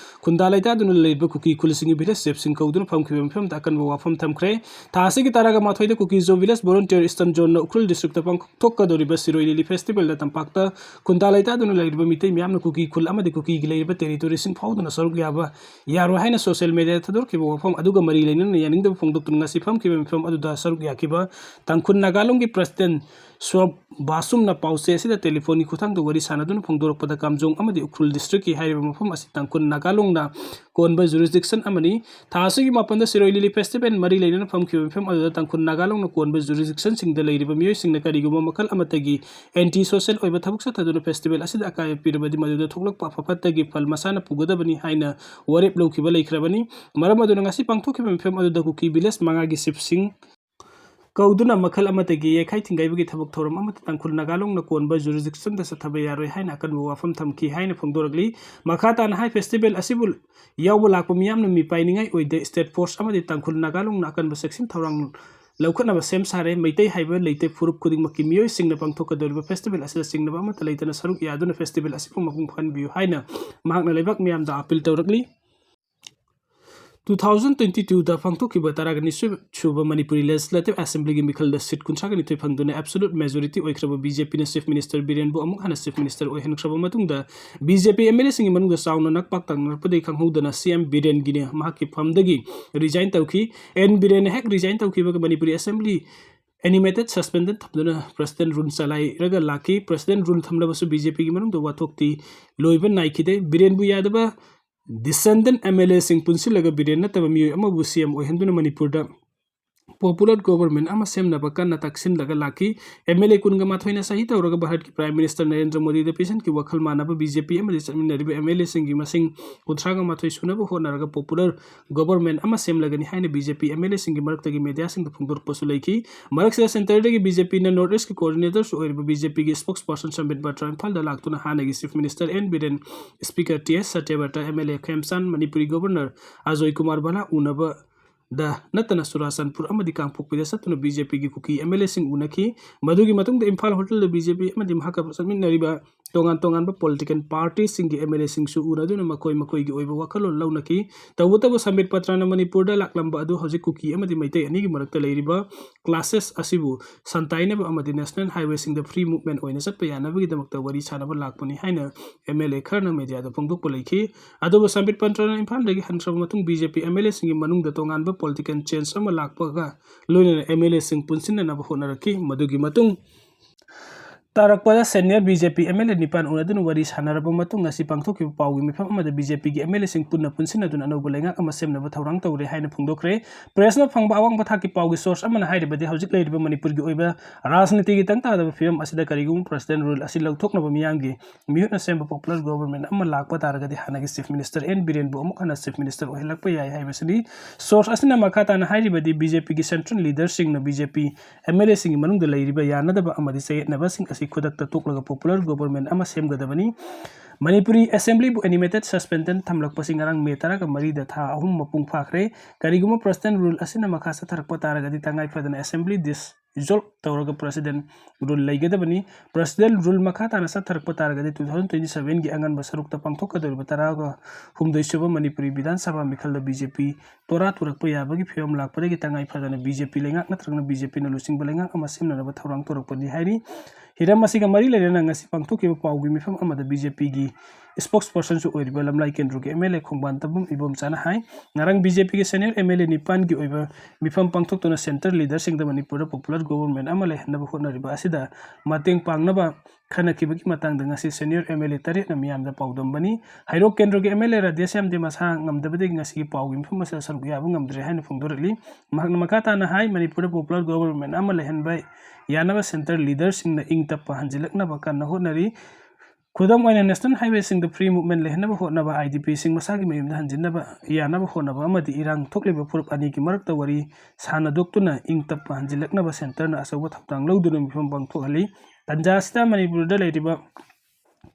ꯈꯨꯟꯗꯥ ꯂꯩꯇꯥꯗꯨꯅ ꯂꯩꯔꯤꯕ ꯀꯨꯀꯤ ꯈꯨꯜꯁꯤꯡꯒꯤ ꯚꯤꯂꯦꯖ ꯆꯤꯐꯁꯤꯡ ꯀꯧꯗꯨꯅ ꯐꯝꯈꯤꯕ ꯃꯤꯐꯝꯗ ꯑꯀꯟꯕ ꯋꯥꯐꯝ ꯊꯝꯈ꯭ꯔꯦ꯫ ꯊꯥ ꯑꯁꯤꯒꯤ ꯇꯔꯥꯒ ꯃꯥꯊꯣꯏꯗ Kuki Zo village volunteer eastern ꯖꯣꯟꯅ ꯎꯈ꯭ꯔꯨꯜ ꯗꯤꯁꯇ꯭ꯔꯤꯛꯇ ꯄꯥꯡꯊꯣꯛꯀꯗꯧꯔꯤꯕ ꯁꯤꯔꯣꯏ ꯂꯤꯂꯤ ꯐꯦꯁꯇꯤꯚꯦꯜꯗ ꯇꯝꯄꯥꯛꯇ ꯈꯨꯟꯗꯥ ꯂꯩꯇꯥꯗꯨꯅ ꯂꯩꯔꯤꯕ ꯃꯤꯇꯩ ꯃꯤꯌꯥꯝꯅ ꯀꯨꯀꯤ ꯈꯨꯜ ꯑꯃꯗꯤ ꯀꯨꯀꯤꯒꯤ ꯂꯩꯔꯤꯕ ꯇꯦꯔꯤꯇꯣꯔꯤꯁꯤꯡ ꯐꯥꯎꯗꯨꯅ ꯁꯔꯨꯛ ꯌꯥꯕ ꯌꯥꯔꯣꯏ ꯍꯥꯏꯅ ꯁꯣꯁꯤꯌꯦꯜ ꯃꯦꯗꯤꯌꯥꯗ ꯊꯥꯗꯣꯔꯛꯈꯤꯕ ꯋꯥꯐꯝ ꯑꯗꯨꯒ ꯃꯔꯤ ꯂꯩꯅꯅ ꯌꯥꯅꯤꯡꯗꯕ ꯐꯣꯡꯗꯣꯛꯇꯨꯅ ꯉꯁꯤ ꯐꯝꯈꯤꯕ ꯃꯤꯐꯝ ꯑꯗꯨꯗ ꯁꯔꯨꯛ ꯌꯥꯈꯤꯕ ꯇꯥꯡꯈꯨꯜ ꯅꯥꯒꯥ ꯂꯣꯡꯒꯤ ꯄ꯭ꯔꯦꯁꯤꯗꯦꯟꯠ ꯁ꯭ꯋꯞ ꯕꯥꯁꯨꯝꯅ ꯄꯥꯎꯆꯦ ꯑꯁꯤꯗ ꯇꯦꯂꯤꯐꯣꯟꯒꯤ ꯈꯨꯠꯊꯥꯡꯗ ꯋꯥꯔꯤ ꯁꯥꯟꯅꯗꯨꯅ ꯐꯣꯡꯗꯣꯔꯛꯄꯗ ꯀꯥꯝꯖꯣꯡ ꯑꯃꯗꯤ ꯎꯈ꯭ꯔꯨꯜ ꯗꯤꯁꯇ꯭ꯔꯤꯛꯀꯤ ꯍꯥꯏꯔꯤꯕ ꯃꯐꯝ ꯑꯁꯤ ꯇꯥꯡꯈꯨꯜ ꯅꯥꯒꯥ ꯂꯣꯡꯅ ꯀꯣꯟꯕ ꯖꯨꯔꯤꯁꯗꯤꯛꯁꯟ ꯑꯃꯅꯤ꯫ ꯊꯥ ꯑꯁꯤꯒꯤ ꯃꯥꯄꯟꯗ ꯁꯤꯔꯣꯏ ꯂꯤꯂꯤ ꯐꯦꯁꯇꯤꯚꯦꯜ ꯃꯔꯤ ꯂꯩꯅꯅ ꯐꯝꯈꯤꯕ ꯃꯤꯐꯝ ꯑꯗꯨꯗ ꯇꯥꯡꯈꯨꯜ ꯅꯥꯒꯥ ꯂꯣꯡꯅ ꯀꯣꯟꯕ ꯖꯨꯔꯤꯁꯗꯤꯛꯁꯟꯁꯤꯡꯗ ꯂꯩꯔꯤꯕ ꯃꯤꯑꯣꯏꯁꯤꯡꯅ ꯀꯔꯤꯒꯨꯝꯕ ꯃꯈꯜ ꯑꯃꯠꯇꯒꯤ ꯑꯦꯟꯇꯤ ꯁꯣꯁꯤꯌꯦꯜ ꯑꯣꯏꯕ ꯊꯕꯛ ꯆꯠꯊꯗꯨꯅ ꯐꯦꯁꯇꯤꯚꯦꯜ ꯑꯁꯤꯗ ꯑꯀꯥꯏꯕ ꯄꯤꯔꯕꯗꯤ ꯃꯗꯨꯗ ꯊꯣꯛꯂꯛꯄ ꯑꯐ ꯐꯠꯇꯒꯤ ꯐꯜ ꯃꯁꯥꯅ ꯄꯨꯒꯗꯕꯅꯤ ꯍꯥꯏꯅ ꯋꯥꯔꯦꯞ ꯂꯧꯈꯤꯕ ꯂꯩꯈ꯭ꯔꯕꯅꯤ꯫ ꯃꯔꯝ ꯑꯗꯨꯅ ꯉꯁꯤ ꯄꯥꯡꯊꯣꯛꯈꯤꯕ ꯃꯤꯐꯝ ꯑꯗꯨꯗ ꯀꯨꯀꯤ ꯚꯤꯂꯦꯖ ꯃꯉꯥꯒꯤ ꯆꯤꯐꯁꯤꯡ ꯀꯧꯗꯨꯅ ꯃꯈꯜ ꯑꯃꯠꯇꯒꯤ ꯌꯩꯈꯥꯏ ꯊꯤꯡꯒꯥꯏꯕꯒꯤ ꯊꯕꯛ ꯊꯧꯔꯝ ꯑꯃꯠꯇ ꯇꯥꯡꯈꯨꯜ ꯅꯥꯒꯥ ꯂꯣꯡꯅ ꯀꯣꯟꯕ ꯖꯨꯔꯤꯁꯗꯤꯛꯁꯟꯗ ꯆꯠꯊꯕ ꯌꯥꯔꯣꯏ ꯍꯥꯏꯅ ꯑꯀꯟꯕ ꯋꯥꯐꯝ ꯊꯝꯈꯤ ꯍꯥꯏꯅ ꯐꯣꯡꯗꯣꯔꯛꯂꯤ꯫ ꯃꯈꯥ ꯇꯥꯅ ꯍꯥꯏ ꯐꯦꯁꯇꯤꯚꯦꯜ ꯑꯁꯤꯕꯨ ꯌꯥꯎꯕ ꯂꯥꯛꯄ ꯃꯤꯌꯥꯝꯅ ꯃꯤꯄꯥꯏꯅꯤꯡꯉꯥꯏ ꯑꯣꯏꯗꯦ꯫ ꯁ꯭ꯇꯦꯠ ꯐꯣꯔꯁ ꯑꯃꯗꯤ ꯇꯥꯡꯈꯨꯜ ꯅꯥꯒꯥ ꯂꯣꯡꯅ ꯑꯀꯟꯕ ꯆꯦꯛꯁꯤꯟ ꯊꯧꯔꯥꯡ ꯂꯧꯈꯠꯅꯕ ꯁꯦꯝ ꯁꯥꯔꯦ꯫ ꯃꯩꯇꯩ ꯍꯥꯏꯕ ꯂꯩꯇꯦ꯫ ꯐꯨꯔꯨꯞ ꯈꯨꯗꯤꯡꯃꯛꯀꯤ ꯃꯤꯑꯣꯏꯁꯤꯡꯅ ꯄꯥꯡꯊꯣꯛꯀꯗꯧꯔꯤꯕ ꯐꯦꯁꯇꯤꯚꯦꯜ ꯑꯁꯤꯗ ꯆꯤꯡꯅꯕ ꯑꯃꯠꯇ ꯂꯩꯇꯅ ꯁꯔꯨꯛ ꯌꯥꯗꯨꯅ ꯐꯦꯁꯇꯤꯚꯦꯜ ꯑꯁꯤꯕꯨ ꯃꯄꯨꯡ ꯐꯥꯍꯟꯕꯤꯌꯨ ꯍꯥꯏꯅ ꯃꯍꯥꯛꯅ ꯂꯩꯕꯥꯛ ꯃꯤꯌꯥꯝꯗ ꯑꯥꯄꯤꯜ ꯇꯧꯔꯛꯂꯤ꯫ ꯇꯨ ꯊꯥꯎꯖꯟ ꯇ꯭ꯋꯦꯟꯇꯤ ꯇꯨꯗ ꯄꯥꯡꯊꯣꯛꯈꯤꯕ ꯇꯔꯥꯒ ꯅꯤꯊꯣꯏ ꯁꯨꯕ ꯃꯅꯤꯄꯨꯔꯤ Legislative Assemblyꯒꯤ ꯃꯤꯈꯜꯗ seat ꯀꯨꯟꯊ꯭ꯔꯥꯒ ꯅꯤꯊꯣꯏ ꯐꯪꯗꯨꯅ absolute majority ꯑꯣꯏꯈ꯭ꯔꯕ BJPꯅ Chief Minister ꯕꯤꯔꯦꯟꯕꯨ ꯑꯃꯨꯛ ꯍꯟꯅ Chief Minister ꯑꯣꯏꯍꯟꯈ꯭ꯔꯕ ꯃꯇꯨꯡꯗ, BJP MLAꯁꯤꯡꯒꯤ ꯃꯅꯨꯡꯗ ꯆꯥꯎꯅ ꯅꯛꯄꯥꯛ ꯇꯥꯡꯅꯔꯛꯄꯗꯒꯤ ꯈꯪꯍꯧꯗꯅ CM ꯕꯤꯔꯦꯟꯒꯤꯅ ꯃꯍꯥꯛꯀꯤ ꯐꯝꯗꯒꯤ resign ꯇꯧꯈꯤ꯫ ꯑꯦꯟ ꯕꯤꯔꯦꯟꯅ ꯍꯦꯛ resign ꯇꯧꯈꯤꯕꯒ Manipuri Assembly animated suspended ꯊꯝꯗꯨꯅ President Rule ꯆꯂꯥꯏꯔꯒ ꯂꯥꯛꯈꯤ꯫ President Rule ꯊꯝꯂꯕꯁꯨ BJPꯒꯤ ꯃꯅꯨꯡꯗ ꯋꯥꯊꯣꯛꯇꯤ ꯂꯣꯏꯕ ꯅꯥꯏꯈꯤꯗꯦ꯫ ꯕꯤꯔꯦꯟꯕꯨ ꯌꯥꯗꯕ dissentient MLAꯁꯤꯡ ꯄꯨꯟꯁꯤꯜꯂꯒ ꯕꯤꯔꯦꯟ ꯅꯠꯇꯕ ꯃꯤꯑꯣꯏ ꯑꯃꯕꯨ CM ꯑꯣꯏꯍꯟꯗꯨꯅ ꯃꯅꯤꯄꯨꯔꯗ popular government ꯑꯃ ꯁꯦꯝꯅꯕ ꯀꯟꯅ ꯇꯛꯁꯤꯟꯂꯒ ꯂꯥꯛꯈꯤ꯫ MLA ꯀꯨꯟꯒ ꯃꯥꯊꯣꯏꯅ ꯁꯍꯤ ꯇꯧꯔꯒ ꯚꯥꯔꯠꯀꯤ Prime Minister ꯅꯔꯦꯟꯗ꯭ꯔ ꯃꯣꯗꯤꯗ ꯄꯤꯁꯤꯟꯈꯤ꯫ ꯋꯥꯈꯜ ꯃꯥꯟꯅꯕ BJP ꯑꯃꯗꯤ ꯆꯠꯃꯤꯟꯅꯔꯤꯕ MLAꯁꯤꯡꯒꯤ ꯃꯁꯤꯡ ꯀꯨꯟꯊ꯭ꯔꯥꯒ ꯃꯥꯊꯣꯏ ꯁꯨꯅꯕ ꯍꯣꯠꯅꯔꯒ popular government ꯑꯃ ꯁꯦꯝꯂꯒꯅꯤ ꯍꯥꯏꯅ BJP MLAꯁꯤꯡꯒꯤ ꯃꯔꯛꯇꯒꯤ mediaꯁꯤꯡꯗ ꯐꯣꯡꯗꯣꯔꯛꯄꯁꯨ ꯂꯩꯈꯤ꯫ ꯃꯔꯛꯁꯤꯗ centreꯗꯒꯤ BJPꯅ North Eastꯀꯤ coordinatorꯁꯨ ꯑꯣꯏꯔꯤꯕ BJPꯒꯤ spokesperson ꯁꯝꯕꯤꯠ ꯄꯥꯇ꯭ꯔ ꯏꯝꯐꯥꯜꯗ ꯂꯥꯛꯇꯨꯅ ꯍꯥꯟꯅꯒꯤ Chief Minister N Biren, Speaker T S Satyabrata, MLA Khemchand, Manipuri Governor Ajoy Kumar Bhalla ꯎꯅꯕ ꯗ ꯅꯠꯇꯅ ꯆꯨꯔꯥꯆꯥꯟꯄꯨꯔ ꯑꯃꯗꯤ ꯀꯥꯡꯄꯣꯛꯄꯤꯗ ꯆꯠꯇꯨꯅ BJPꯒꯤ ꯀꯨꯀꯤ MLAꯁꯤꯡ ꯎꯅꯈꯤ꯫ ꯃꯗꯨꯒꯤ ꯃꯇꯨꯡꯗ ꯏꯝꯐꯥꯜ hotelꯗ BJP ꯑꯃꯗꯤ ꯃꯍꯥꯛꯀ ꯆꯠꯃꯤꯟꯅꯔꯤꯕ ꯇꯣꯉꯥꯟ ꯇꯣꯉꯥꯟꯕ political partyꯁꯤꯡꯒꯤ MLAꯁꯤꯡꯁꯨ ꯎꯅꯗꯨꯅ ꯃꯈꯣꯏ ꯃꯈꯣꯏꯒꯤ ꯑꯣꯏꯕ ꯋꯥꯈꯜꯂꯣꯟ ꯂꯧꯅꯈꯤ꯫ ꯇꯧꯕꯇꯕꯨ ꯁꯝꯕꯤꯠ ꯄꯥꯇ꯭ꯔꯅ ꯃꯅꯤꯄꯨꯔꯗ ꯂꯥꯛꯂꯝꯕ ꯑꯗꯨ ꯍꯧꯖꯤꯛ ꯀꯨꯀꯤ ꯑꯃꯗꯤ ꯃꯩꯇꯩ ꯑꯅꯤꯒꯤ ꯃꯔꯛꯇ ꯂꯩꯔꯤꯕ clashes ꯑꯁꯤꯕꯨ ꯁꯟꯇꯥꯏꯅꯕ ꯑꯃꯗꯤ national highwayꯁꯤꯡꯗ free movement ꯑꯣꯏꯅ ꯆꯠꯄ ꯌꯥꯅꯕꯒꯤꯗꯃꯛꯇ ꯋꯥꯔꯤ ꯁꯥꯅꯕ ꯂꯥꯛꯄꯅꯤ ꯍꯥꯏꯅ MLA ꯈꯔꯅ mediaꯗ ꯐꯣꯡꯗꯣꯛꯄ ꯂꯩꯈꯤ꯫ ꯑꯗꯨꯕꯨ ꯁꯝꯕꯤꯠ ꯄꯥꯇ꯭ꯔꯅ ꯏꯝꯐꯥꯜꯗꯒꯤ ꯍꯟꯈ꯭ꯔꯕ ꯃꯇꯨꯡ BJP MLAꯁꯤꯡꯒꯤ ꯃꯅꯨꯡꯗ ꯇꯣꯉꯥꯟꯕ political change ꯑꯃ ꯂꯥꯛꯄꯒ ꯂꯣꯏꯅꯅ MLAꯁꯤꯡ ꯄꯨꯟꯁꯤꯟꯅꯅꯕ ꯍꯣꯠꯅꯔꯛꯈꯤ꯫ ꯃꯗꯨꯒꯤ ꯃꯇꯨꯡ ꯇꯥꯔꯛꯄꯗ senior BJP MLA ꯅꯤꯄꯥꯟ ꯎꯅꯗꯨꯅ ꯋꯥꯔꯤ ꯁꯥꯟꯅꯔꯕ ꯃꯇꯨꯡ, ꯉꯁꯤ ꯄꯥꯡꯊꯣꯛꯈꯤꯕ ꯄꯥꯎꯒꯤ ꯃꯤꯐꯝ ꯑꯃꯗ BJPꯒꯤ MLAꯁꯤꯡ ꯄꯨꯟꯅ ꯄꯨꯟꯁꯤꯟꯅꯗꯨꯅ ꯑꯅꯧꯕ ꯂꯩꯉꯥꯛ ꯑꯃ ꯁꯦꯝꯅꯕ ꯊꯧꯔꯥꯡ ꯇꯧꯔꯦ ꯍꯥꯏꯅ ꯐꯣꯡꯗꯣꯛꯈ꯭ꯔꯦ꯫ Pressꯅ ꯐꯪꯕ ꯑꯋꯥꯡꯕ ꯊꯥꯛꯀꯤ ꯄꯥꯎꯒꯤ source ꯑꯃꯅ ꯍꯥꯏꯔꯤꯕꯗꯤ, ꯍꯧꯖꯤꯛ ꯂꯩꯔꯤꯕ ꯃꯅꯤꯄꯨꯔꯒꯤ ꯑꯣꯏꯕ ꯔꯥꯖꯅꯤꯇꯤꯒꯤ ꯇꯪ ꯇꯥꯗꯕ ꯐꯤꯕꯝ ꯑꯁꯤꯗ ꯀꯔꯤꯒꯨꯝꯕ President Rule ꯑꯁꯤ ꯂꯧꯊꯣꯛꯅꯕ ꯃꯤꯌꯥꯝꯒꯤ ꯃꯤꯍꯨꯠꯅ ꯁꯦꯝꯕ popular government ꯑꯃ ꯂꯥꯛꯄ ꯇꯥꯔꯒꯗꯤ, ꯍꯥꯟꯅꯒꯤ Chief Minister ꯑꯦꯟ ꯕꯤꯔꯦꯟꯕꯨ ꯑꯃꯨꯛ ꯍꯟꯅ Chief Minister ꯑꯣꯏꯍꯜꯂꯛꯄ ꯌꯥꯏ ꯍꯥꯏꯕꯁꯤꯅꯤ꯫ Source ꯑꯁꯤꯅ ꯃꯈꯥ ꯇꯥꯅ ꯍꯥꯏꯔꯤꯕꯗꯤ, BJPꯒꯤ central leaderꯁꯤꯡꯅ BJP MLAꯁꯤꯡꯒꯤ ꯃꯅꯨꯡꯗ ꯂꯩꯔꯤꯕ ꯌꯥꯅꯗꯕ ꯑꯃꯗꯤ ꯆꯌꯦꯠꯅꯕꯁꯤꯡ ꯑꯁꯤ ꯈꯨꯗꯛꯇ ꯇꯣꯛꯂꯒ popular government ꯑꯃ ꯁꯦꯝꯒꯗꯕꯅꯤ꯫ ꯃꯅꯤꯄꯨꯔꯤ ꯑꯦꯁꯦꯝꯕ꯭ꯂꯤꯕꯨ animated suspension ꯊꯝꯂꯛꯄꯁꯤ ꯉꯔꯥꯡ ꯃꯦ ꯇꯔꯥꯒ ꯃꯔꯤꯗ ꯊꯥ ꯑꯍꯨꯝ ꯃꯄꯨꯡ ꯐꯥꯈ꯭ꯔꯦ꯫ ꯀꯔꯤꯒꯨꯝꯕ President Rule ꯑꯁꯤꯅ ꯃꯈꯥ ꯆꯠꯊꯔꯛꯄ ꯇꯥꯔꯒꯗꯤ ꯇꯉꯥꯏ ꯐꯗꯅ ꯑꯦꯁꯦꯝꯕ꯭ꯂꯤ dissolve ꯇꯧꯔꯒ President Rule ꯂꯩꯒꯗꯕꯅꯤ꯫ President Rule ꯃꯈꯥ ꯇꯥꯅ ꯆꯠꯊꯔꯛꯄ ꯇꯥꯔꯒꯗꯤ two thousand twenty sevenꯒꯤ ꯑꯉꯟꯕ ꯁꯔꯨꯛꯇ ꯄꯥꯡꯊꯣꯛꯀꯗꯧꯔꯤꯕ ꯇꯔꯥꯒ ꯍꯨꯝꯗꯣꯏ ꯁꯨꯕ ꯃꯅꯤꯄꯨꯔꯤ ꯕꯤꯙꯥꯟ ꯁꯚꯥ ꯃꯤꯈꯜꯗ BJP ꯇꯣꯔꯥ ꯇꯨꯔꯛꯄ ꯌꯥꯕꯒꯤ ꯐꯤꯕꯝ ꯂꯥꯛꯄꯗꯒꯤ ꯇꯉꯥꯏ ꯐꯗꯅ BJP ꯂꯩꯉꯥꯛ ꯅꯠꯇ꯭ꯔꯒꯅ BJPꯅ ꯂꯨꯆꯤꯡꯕ ꯂꯩꯉꯥꯛ ꯑꯃ ꯁꯦꯝꯅꯅꯕ ꯊꯧꯔꯥꯡ ꯇꯧꯔꯛꯄꯅꯤ ꯍꯥꯏꯔꯤ꯫ ꯍꯤꯔꯝ ꯑꯁꯤꯒ ꯃꯔꯤ ꯂꯩꯅꯅ ꯉꯁꯤ ꯄꯥꯡꯊꯣꯛꯈꯤꯕ ꯄꯥꯎꯒꯤ ꯃꯤꯐꯝ ꯑꯃꯗ BJPꯒꯤ spokespersonꯁꯨ ꯑꯣꯏꯔꯤꯕ ꯂꯝꯂꯥꯏ ꯀꯦꯟꯗ꯭ꯔꯒꯤ MLA ꯈꯣꯡꯕꯥꯟ ꯇꯝꯕꯝ ꯏꯕꯣꯝꯆꯥꯅ ꯍꯥꯏ, ꯉꯔꯥꯡ BJPꯒꯤ senior MLA ꯅꯤꯄꯥꯟꯒꯤ ꯑꯣꯏꯕ ꯃꯤꯐꯝ ꯄꯥꯡꯊꯣꯛꯇꯨꯅ centre leaderꯁꯤꯡꯗ ꯃꯅꯤꯄꯨꯔꯗ popular government ꯑꯃ ꯂꯩꯍꯟꯅꯕ ꯍꯣꯠꯅꯔꯤꯕ ꯑꯁꯤꯗ ꯃꯇꯦꯡ ꯄꯥꯡꯅꯕ ꯈꯟꯅꯈꯤꯕꯒꯤ ꯃꯇꯥꯡꯗ ꯉꯁꯤ senior MLA ꯇꯔꯦꯠꯅ ꯃꯤꯌꯥꯝꯗ ꯄꯥꯎꯗꯝꯕꯅꯤ꯫ ꯍꯩꯔꯣꯛ ꯀꯦꯟꯗ꯭ꯔꯒꯤ MLA ꯔꯥꯙꯦꯁ꯭ꯌꯥꯝ ꯗꯦ ꯃꯁꯥ ꯉꯝꯗꯕꯗꯒꯤ ꯉꯁꯤꯒꯤ ꯄꯥꯎꯒꯤ ꯃꯤꯐꯝ ꯑꯁꯤꯗ ꯁꯔꯨꯛ ꯌꯥꯕ ꯉꯝꯗ꯭ꯔꯦ ꯍꯥꯏꯅ ꯐꯣꯡꯗꯣꯔꯛꯂꯤ꯫ ꯃꯍꯥꯛꯅ ꯃꯈꯥ ꯇꯥꯅ ꯍꯥꯏ, ꯃꯅꯤꯄꯨꯔꯗ popular government ꯑꯃ ꯂꯩꯍꯟꯕ ꯌꯥꯅꯕ centre leaderꯁꯤꯡꯅ ꯏꯪ ꯇꯞꯄ ꯍꯟꯖꯤꯜꯂꯛꯅꯕ ꯀꯟꯅ ꯍꯣꯠꯅꯔꯤ꯫ ꯈꯨꯗꯝ ꯑꯣꯏꯅ national highwayꯁꯤꯡꯗ free movement ꯂꯩꯍꯟꯅꯕ ꯍꯣꯠꯅꯕ, IDPꯁꯤꯡ ꯃꯁꯥꯒꯤ ꯃꯌꯨꯝꯗ ꯍꯟꯖꯤꯟꯅꯕ ꯌꯥꯅꯕ ꯍꯣꯠꯅꯕ ꯑꯃꯗꯤ ꯏꯔꯥꯡ ꯊꯣꯛꯂꯤꯕ ꯐꯨꯔꯨꯞ ꯑꯅꯤꯒꯤ ꯃꯔꯛꯇ ꯋꯥꯔꯤ ꯁꯥꯟꯅꯗꯣꯛꯇꯨꯅ ꯏꯪ ꯇꯞꯄ ꯍꯟꯖꯤꯜꯂꯛꯅꯕ centreꯅ ꯑꯆꯧꯕ ꯊꯧꯗꯥꯡ ꯂꯧꯗꯨꯅ ꯃꯤꯐꯝ ꯄꯥꯡꯊꯣꯛꯍꯜꯂꯤ꯫ ꯇꯥꯟꯖꯥ ꯑꯁꯤꯗ ꯃꯅꯤꯄꯨꯔꯗ ꯂꯩꯔꯤꯕ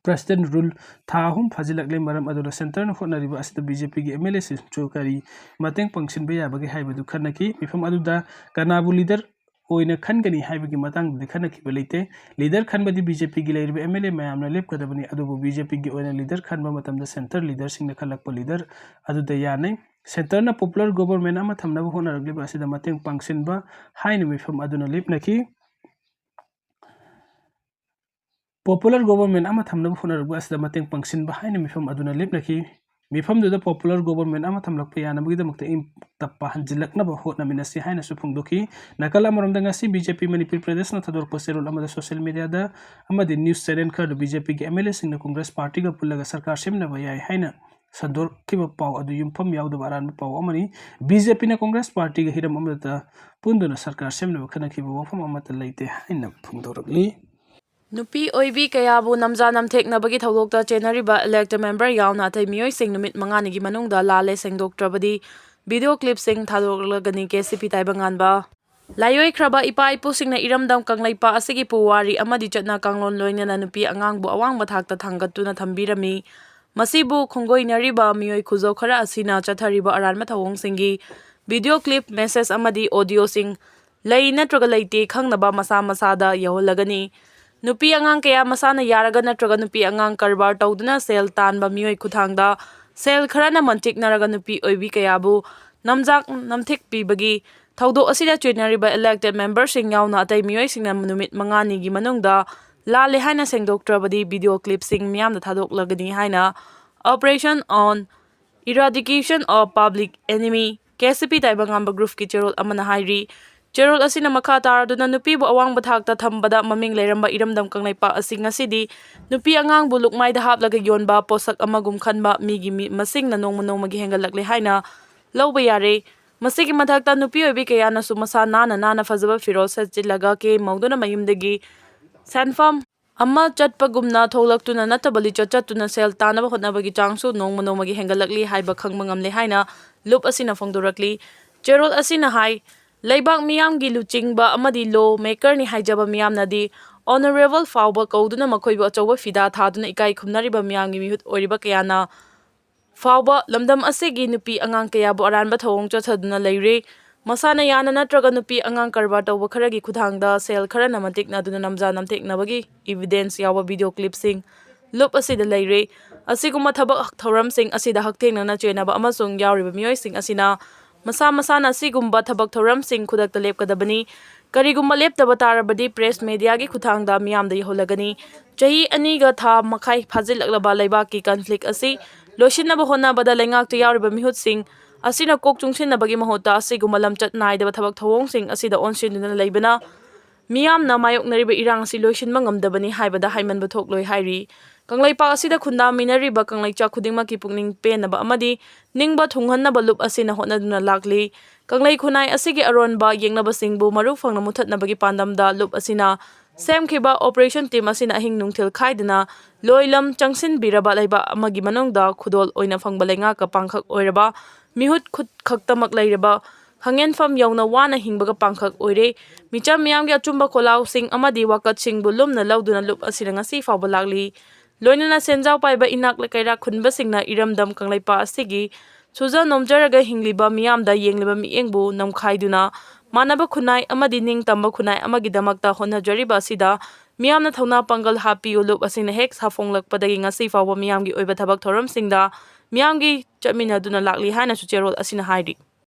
President Rule ꯊꯥ ꯑꯍꯨꯝ ꯐꯥꯖꯤꯜꯂꯛꯂꯦ, ꯃꯔꯝ ꯑꯗꯨꯅ centreꯅ ꯍꯣꯠꯅꯔꯤꯕ ꯑꯁꯤꯗ BJPꯒꯤ MLAꯁꯤꯡꯁꯨ ꯀꯔꯤ ꯃꯇꯦꯡ ꯄꯥꯡꯁꯤꯟꯕ ꯌꯥꯕꯒꯦ ꯍꯥꯏꯕꯗꯨ ꯈꯟꯅꯈꯤ꯫ ꯃꯤꯐꯝ ꯑꯗꯨꯗ ꯀꯅꯥꯕꯨ leader ꯑꯣꯏꯅ ꯈꯟꯒꯅꯤ ꯍꯥꯏꯕꯒꯤ ꯃꯇꯥꯡꯗꯗꯤ ꯈꯟꯅꯈꯤꯕ ꯂꯩꯇꯦ꯫ Leader ꯈꯟꯕꯗꯤ BJPꯒꯤ ꯂꯩꯔꯤꯕ MLA ꯃꯌꯥꯝꯅ ꯂꯦꯞꯀꯗꯕꯅꯤ, ꯑꯗꯨꯕꯨ BJPꯒꯤ ꯑꯣꯏꯅ leader ꯈꯟꯕ ꯃꯇꯝꯗ centre leaderꯁꯤꯡꯅ ꯈꯜꯂꯛꯄ leader ꯑꯗꯨꯗ ꯌꯥꯅꯩ꯫ Centreꯅ popular government ꯑꯃ ꯊꯝꯅꯕ ꯍꯣꯠꯅꯔꯛꯂꯤꯕ ꯑꯁꯤꯗ ꯃꯇꯦꯡ ꯄꯥꯡꯁꯤꯟꯕ ꯍꯥꯏꯅ ꯃꯤꯐꯝ ꯑꯗꯨꯅ ꯂꯦꯞꯅꯈꯤ꯫ Popular government ꯑꯃ ꯊꯝꯅꯕ ꯍꯣꯠꯅꯔꯛꯄ ꯑꯁꯤꯗ ꯃꯇꯦꯡ ꯄꯥꯡꯁꯤꯟꯕ ꯍꯥꯏꯅ ꯃꯤꯐꯝ ꯑꯗꯨꯅ ꯂꯦꯞꯅꯈꯤ꯫ ꯃꯤꯐꯝꯗꯨꯗ popular government ꯑꯃ ꯊꯝꯂꯛꯄ ꯌꯥꯅꯕꯒꯤꯗꯃꯛꯇ ꯏꯪ ꯇꯞꯄ ꯍꯟꯖꯤꯜꯂꯛꯅꯕ ꯍꯣꯠꯅꯃꯤꯟꯅꯁꯤ ꯍꯥꯏꯅꯁꯨ ꯐꯣꯡꯗꯣꯛꯈꯤ꯫ ꯅꯥꯀꯜ ꯑꯃꯔꯣꯝꯗ ꯉꯁꯤ BJP ꯃꯅꯤꯄꯨꯔ ꯄ꯭ꯔꯗꯦꯁꯅ ꯊꯥꯗꯣꯔꯛꯄ ꯆꯦꯔꯣꯜ ꯑꯃꯗ social mediaꯗ ꯑꯃꯗꯤ news channel ꯈꯔꯗ BJPꯒꯤ MLAꯁꯤꯡꯅ Congress partyꯒ ꯄꯨꯜꯂꯒ ꯁꯔꯀꯥꯔ ꯁꯦꯝꯅꯕ ꯌꯥꯏ ꯍꯥꯏꯅ ꯁꯟꯗꯣꯛꯈꯤꯕ ꯄꯥꯎ ꯑꯗꯨ ꯌꯨꯝꯐꯝ ꯌꯥꯎꯗꯕ ꯑꯔꯥꯟꯕ ꯄꯥꯎ ꯑꯃꯅꯤ꯫ BJPꯅ Congress partyꯒ ꯍꯤꯔꯝ ꯑꯃꯗꯇ ꯄꯨꯟꯗꯨꯅ ꯁꯔꯀꯥꯔ ꯁꯦꯝꯅꯕ ꯈꯟꯅꯈꯤꯕ ꯋꯥꯐꯝ ꯑꯃꯠꯇ ꯂꯩꯇꯦ ꯍꯥꯏꯅ ꯐꯣꯡꯗꯣꯔꯛꯂꯤ꯫ ꯅꯨꯄꯤ ꯑꯣꯏꯕꯤ ꯀꯌꯥꯕꯨ ꯅꯝꯖꯥ ꯅꯝꯊꯦꯛꯅꯕꯒꯤ ꯊꯧꯗꯣꯛꯇ ꯆꯦꯟꯅꯔꯤꯕ elected member ꯌꯥꯎꯅ ꯑꯇꯩ ꯃꯤꯑꯣꯏꯁꯤꯡ ꯅꯨꯃꯤꯠ ꯃꯉꯥꯅꯤꯒꯤ ꯃꯅꯨꯡꯗ ꯂꯥꯜꯂꯦ ꯁꯦꯡꯗꯣꯛꯇ꯭ꯔꯕꯗꯤ video clipꯁꯤꯡ ꯊꯥꯗꯣꯛꯂꯒꯅꯤ, KCP ꯇꯥꯏꯕꯪꯉꯥꯟꯕ꯫ ꯂꯥꯏꯑꯣꯏꯈ꯭ꯔꯕ ꯏꯄꯥ ꯏꯄꯨꯁꯤꯡꯅ ꯏꯔꯝꯗꯝ ꯀꯪꯂꯩꯄꯥꯛ ꯑꯁꯤꯒꯤ ꯄꯨꯋꯥꯔꯤ ꯑꯃꯗꯤ ꯆꯠꯅ ꯀꯥꯡꯂꯣꯟ ꯂꯣꯏꯅꯅ ꯅꯨꯄꯤ ꯑꯉꯥꯡꯕꯨ ꯑꯋꯥꯡꯕ ꯊꯥꯛꯇ ꯊꯥꯡꯒꯠꯇꯨꯅ ꯊꯝꯕꯤꯔꯝꯃꯤ꯫ ꯃꯁꯤꯕꯨ ꯈꯣꯡꯒꯣꯏꯅꯔꯤꯕ ꯃꯤꯑꯣꯏ ꯈꯨꯖꯧ ꯈꯔ ꯑꯁꯤꯅ ꯆꯠꯊꯔꯤꯕ ꯑꯔꯥꯟꯕ ꯊꯧꯑꯣꯡꯁꯤꯡꯒꯤ video clip, message ꯑꯃꯗꯤ audioꯁꯤꯡ ꯂꯩ ꯅꯠꯇ꯭ꯔꯒ ꯂꯩꯇꯦ ꯈꯪꯅꯕ ꯃꯁꯥ ꯃꯁꯥꯗ ꯌꯧꯍꯜꯂꯒꯅꯤ꯫ ꯅꯨꯄꯤ ꯑꯉꯥꯡ ꯀꯌꯥ ꯃꯁꯥꯅ ꯌꯥꯔꯒ ꯅꯠꯇ꯭ꯔꯒ ꯅꯨꯄꯤ ꯑꯉꯥꯡ ꯀꯔꯕꯥꯔ ꯇꯧꯗꯨꯅ ꯁꯦꯜ ꯇꯥꯟꯕ ꯃꯤꯑꯣꯏ ꯈꯨꯊꯥꯡꯗ ꯁꯦꯜ ꯈꯔꯅ ꯃꯟꯇꯤꯛꯅꯔꯒ ꯅꯨꯄꯤ ꯑꯣꯏꯕꯤ ꯀꯌꯥꯕꯨ ꯅꯝꯖꯥꯛ ꯅꯝꯊꯤꯛꯄꯤꯕꯒꯤ ꯊꯧꯗꯣꯛ ꯑꯁꯤꯗ ꯆꯦꯟꯅꯔꯤꯕ elected memberꯁꯤꯡ ꯌꯥꯎꯅ ꯑꯇꯩ ꯃꯤꯑꯣꯏꯁꯤꯡꯅ ꯅꯨꯃꯤꯠ ꯃꯉꯥꯅꯤꯒꯤ ꯃꯅꯨꯡꯗ ꯂꯥꯜꯂꯦ ꯍꯥꯏꯅ ꯁꯦꯡꯗꯣꯛꯇ꯭ꯔꯕꯗꯤ video clipꯁꯤꯡ ꯃꯤꯌꯥꯝꯗ ꯊꯥꯗꯣꯛꯂꯒꯅꯤ ꯍꯥꯏꯅ Operation on Eradication of Public Enemy, KCP ꯇꯥꯏꯕꯪꯉꯥꯟꯕ groupꯀꯤ ꯆꯦꯔꯣꯜ ꯑꯃꯅ ꯍꯥꯏꯔꯤ꯫ ꯆꯦꯔꯣꯜ ꯑꯁꯤꯅ ꯃꯈꯥ ꯇꯥꯔꯗꯨꯅ ꯅꯨꯄꯤꯕꯨ ꯑꯋꯥꯡꯕ ꯊꯥꯛꯇ ꯊꯝꯕꯗ ꯃꯃꯤꯡ ꯂꯩꯔꯝꯕ ꯏꯔꯝꯗꯝ ꯀꯪꯂꯩꯄꯥꯛ ꯑꯁꯤ ꯉꯁꯤꯗꯤ ꯅꯨꯄꯤ ꯑꯉꯥꯡꯕꯨ ꯂꯨꯛꯃꯥꯏꯗ ꯍꯥꯞꯂꯒ ꯌꯣꯟꯕ, ꯄꯣꯠꯁꯛ ꯑꯃꯒꯨꯝ ꯈꯟꯕ ꯃꯤꯒꯤ ꯃꯤ-, ꯃꯁꯤꯡꯅ ꯅꯣꯡꯃ ꯅꯣꯡꯃꯒꯤ ꯍꯦꯟꯒꯠꯂꯛꯂꯦ ꯍꯥꯏꯅ ꯂꯧꯕ ꯌꯥꯔꯦ꯫ ꯃꯁꯤꯒꯤ ꯃꯊꯛꯇ ꯅꯨꯄꯤ ꯑꯣꯏꯕꯤ ꯀꯌꯥꯅꯁꯨ ꯃꯁꯥ ꯅꯥꯟꯅ ꯅꯥꯟꯅ ꯐꯖꯕ ꯐꯤꯔꯣꯜ ꯁꯦꯠꯆꯤꯜꯂꯒ ꯀꯦ ꯃꯧꯗꯨꯅ ꯃꯌꯨꯝꯗꯒꯤ ꯁꯦꯟꯐꯝ ꯑꯃ ꯆꯠꯄꯒꯨꯝꯅ ꯊꯣꯛꯂꯛꯇꯨꯅ ꯅꯠꯇꯕ ꯂꯤꯆꯠ ꯆꯠꯇꯨꯅ ꯁꯦꯜ ꯇꯥꯟꯅꯕ ꯍꯣꯠꯅꯕꯒꯤ ꯆꯥꯡꯁꯨ ꯅꯣꯡꯃ ꯅꯣꯡꯃꯒꯤ ꯍꯦꯟꯒꯠꯂꯛꯂꯤ ꯍꯥꯏꯕ ꯈꯪꯕ ꯉꯝꯂꯦ ꯍꯥꯏꯅ ꯂꯨꯞ ꯑꯁꯤꯅ ꯐꯣꯡꯗꯣꯔꯛꯂꯤ꯫ ꯆꯦꯔꯣꯜ ꯑꯁꯤꯅ ꯍꯥꯏ, ꯂꯩꯕꯥꯛ ꯃꯤꯌꯥꯝꯒꯤ ꯂꯨꯆꯤꯡꯕ ꯑꯃꯗꯤ law makerꯅꯤ ꯍꯥꯏꯖꯕ ꯃꯤꯌꯥꯝꯅꯗꯤ honourable ꯐꯥꯎꯕ ꯀꯧꯗꯨꯅ ꯃꯈꯣꯏꯕꯨ ꯑꯆꯧꯕ ꯐꯤꯗꯥ ꯊꯥꯗꯨꯅ ꯏꯀꯥꯏ ꯈꯨꯝꯅꯔꯤꯕ ꯃꯤꯌꯥꯝꯒꯤ ꯃꯤꯍꯨꯠ ꯑꯣꯏꯔꯤꯕ ꯀꯌꯥꯅ ꯐꯥꯎꯕ ꯂꯝꯗꯝ ꯑꯁꯤꯒꯤ ꯅꯨꯄꯤ ꯑꯉꯥꯡ ꯀꯌꯥꯕꯨ ꯑꯔꯥꯟꯕ ꯊꯧꯑꯣꯡ ꯆꯠꯊꯗꯨꯅ ꯂꯩꯔꯤ꯫ ꯃꯁꯥꯅ ꯌꯥꯅ ꯅꯠꯇ꯭ꯔꯒ ꯅꯨꯄꯤ ꯑꯉꯥꯡ ꯀꯔꯕꯥꯔ ꯇꯧꯕ ꯈꯔꯒꯤ ꯈꯨꯠꯊꯥꯡꯗ ꯁꯦꯜ ꯈꯔꯅ ꯃꯟꯇꯤꯛꯅꯗꯨꯅ ꯅꯝꯖꯥ ꯅꯝꯊꯦꯛꯅꯕꯒꯤ evidence ꯌꯥꯎꯕ video clipꯁꯤꯡ ꯂꯨꯞ ꯑꯁꯤꯗ ꯂꯩꯔꯦ꯫ ꯑꯁꯤꯒꯨꯝꯕ ꯊꯕꯛ ꯊꯧꯔꯝꯁꯤꯡ ꯑꯁꯤꯗ ꯍꯛꯊꯦꯡꯅꯅ ꯆꯦꯟꯅꯕ ꯑꯃꯁꯨꯡ ꯌꯥꯎꯔꯤꯕ ꯃꯤꯑꯣꯏꯁꯤꯡ ꯑꯁꯤꯅ ꯃꯁꯥ ꯃꯁꯥꯅ ꯑꯁꯤꯒꯨꯝꯕ ꯊꯕꯛ ꯊꯧꯔꯝꯁꯤꯡ ꯈꯨꯗꯛꯇ ꯂꯦꯞꯀꯗꯕꯅꯤ꯫ ꯀꯔꯤꯒꯨꯝꯕ ꯂꯦꯞꯇꯕ ꯇꯥꯔꯕꯗꯤ press mediaꯒꯤ ꯈꯨꯠꯊꯥꯡꯗ ꯃꯤꯌꯥꯝꯗ ꯌꯧꯍꯜꯂꯒꯅꯤ꯫ ꯆꯍꯤ ꯑꯅꯤꯒ ꯊꯥ ꯃꯈꯥꯏ ꯐꯥꯖꯤꯜꯂꯛꯂꯕ ꯂꯩꯕꯥꯛꯀꯤ conflict ꯑꯁꯤ ꯂꯣꯏꯁꯤꯟꯅꯕ ꯍꯣꯠꯅꯕꯗ ꯂꯩꯉꯥꯛꯇ ꯌꯥꯎꯔꯤꯕ ꯃꯤꯍꯨꯠꯁꯤꯡ ꯑꯁꯤꯅ ꯀꯣꯛ ꯆꯨꯡꯁꯤꯟꯅꯕꯒꯤ ꯃꯍꯨꯠꯇ ꯑꯁꯤꯒꯨꯝꯕ ꯂꯝꯆꯠ ꯅꯥꯏꯗꯕ ꯊꯕꯛ ꯊꯧꯑꯣꯡꯁꯤꯡ ꯑꯁꯤꯗ ꯑꯣꯟꯁꯤꯟꯗꯨꯅ ꯂꯩꯕꯅ ꯃꯤꯌꯥꯝꯅ ꯃꯥꯌꯣꯛꯅꯔꯤꯕ ꯏꯔꯥꯡ ꯑꯁꯤ ꯂꯣꯏꯁꯤꯟꯕ ꯉꯝꯗꯕꯅꯤ ꯍꯥꯏꯕꯗ ꯍꯥꯏꯃꯟꯕ ꯊꯣꯛꯂꯣꯏ ꯍꯥꯏꯔꯤ꯫ ꯀꯪꯂꯩꯄꯥꯛ ꯑꯁꯤꯗ ꯈꯨꯟꯗꯥꯃꯤꯟꯅꯔꯤꯕ ꯀꯪꯂꯩꯆꯥ ꯈꯨꯗꯤꯡꯃꯛꯀꯤ ꯄꯨꯛꯅꯤꯡ ꯄꯦꯟꯅꯕ ꯑꯃꯗꯤ ꯅꯤꯡꯕ ꯊꯨꯡꯍꯟꯅꯕ ꯂꯨꯞ ꯑꯁꯤꯅ ꯍꯣꯠꯅꯗꯨꯅ ꯂꯥꯛꯂꯤ꯫ ꯀꯪꯂꯩ ꯈꯨꯟꯅꯥꯏ ꯑꯁꯤꯒꯤ ꯑꯔꯣꯟꯕ ꯌꯦꯛꯅꯕꯁꯤꯡꯕꯨ ꯃꯔꯨ ꯐꯪꯅ ꯃꯨꯊꯠꯅꯕꯒꯤ ꯄꯥꯟꯗꯝꯗ ꯂꯨꯞ ꯑꯁꯤꯅ ꯁꯦꯝꯈꯤꯕ operation team ꯑꯁꯤꯅ ꯑꯍꯤꯡ ꯅꯨꯡꯊꯤꯜ ꯈꯥꯏꯗꯅ ꯂꯣꯏꯂꯝ ꯆꯪꯁꯤꯟꯕꯤꯔꯕ ꯂꯩꯕꯥꯛ ꯑꯃꯒꯤ ꯃꯅꯨꯡꯗ ꯈꯨꯗꯣꯜ ꯑꯣꯏꯅ ꯐꯪꯕ ꯂꯩꯉꯥꯛꯀ ꯄꯥꯡꯈꯛ ꯑꯣꯏꯔꯕ ꯃꯤꯍꯨꯠ ꯈꯨꯠ ꯈꯛꯇꯃꯛ ꯂꯩꯔꯕ ꯈꯪꯍꯦꯟꯐꯝ ꯌꯧꯅ ꯋꯥꯅ ꯍꯤꯡꯕꯒ ꯄꯥꯡꯈꯛ ꯑꯣꯏꯔꯦ꯫ ꯃꯤꯆꯝ ꯃꯤꯌꯥꯝꯒꯤ ꯑꯆꯨꯝꯕ ꯈꯣꯜꯂꯥꯎꯁꯤꯡ ꯑꯃꯗꯤ ꯋꯥꯀꯠꯁꯤꯡꯕꯨ ꯂꯨꯝꯅ ꯂꯧꯗꯨꯅ ꯂꯨꯞ ꯑꯁꯤꯅ ꯉꯁꯤ ꯐꯥꯎꯕ ꯂꯥꯛꯂꯤ꯫ ꯂꯣꯏꯅꯅ ꯁꯦꯟꯖꯥꯎ ꯄꯥꯏꯕ ꯏꯅꯥꯛ ꯀꯩꯔꯥꯛ ꯈꯨꯟꯕꯁꯤꯡꯅ ꯏꯔꯝꯗꯝ ꯀꯪꯂꯩꯄꯥꯛ ꯑꯁꯤꯒꯤ ꯁꯨꯖ ꯅꯣꯝꯖꯔꯒ ꯍꯤꯡꯂꯤꯕ ꯃꯤꯌꯥꯝꯗ ꯌꯦꯡꯂꯤꯕ ꯃꯤꯠꯌꯦꯡꯕꯨ ꯅꯝꯈꯥꯏꯗꯨꯅ ꯃꯥꯟꯅꯕ ꯈꯨꯟꯅꯥꯏ ꯑꯃꯗꯤ ꯅꯤꯡꯇꯝꯕ ꯈꯨꯟꯅꯥꯏ ꯑꯃꯒꯤꯗꯃꯛꯇ ꯍꯣꯠꯅꯖꯔꯤꯕ ꯑꯁꯤꯗ ꯃꯤꯌꯥꯝꯅ ꯊꯧꯅꯥ ꯄꯥꯡꯒꯜ ꯍꯥꯞꯄꯤꯌꯨ꯫ ꯂꯨꯞ ꯑꯁꯤꯅ ꯍꯦꯛ ꯁꯥꯐꯣꯡꯂꯛꯄꯗꯒꯤ ꯉꯁꯤ ꯐꯥꯎꯕ ꯃꯤꯌꯥꯝꯒꯤ ꯑꯣꯏꯕ ꯊꯕꯛ ꯊꯧꯔꯝꯁꯤꯡꯗ ꯃꯤꯌꯥꯝꯒꯤ ꯆꯠꯃꯤꯟꯅꯗꯨꯅ ꯂꯥꯛꯂꯤ ꯍꯥꯏꯅꯁꯨ ꯆꯦꯔꯣꯜ ꯑꯁꯤꯅ ꯍꯥꯏꯔꯤ꯫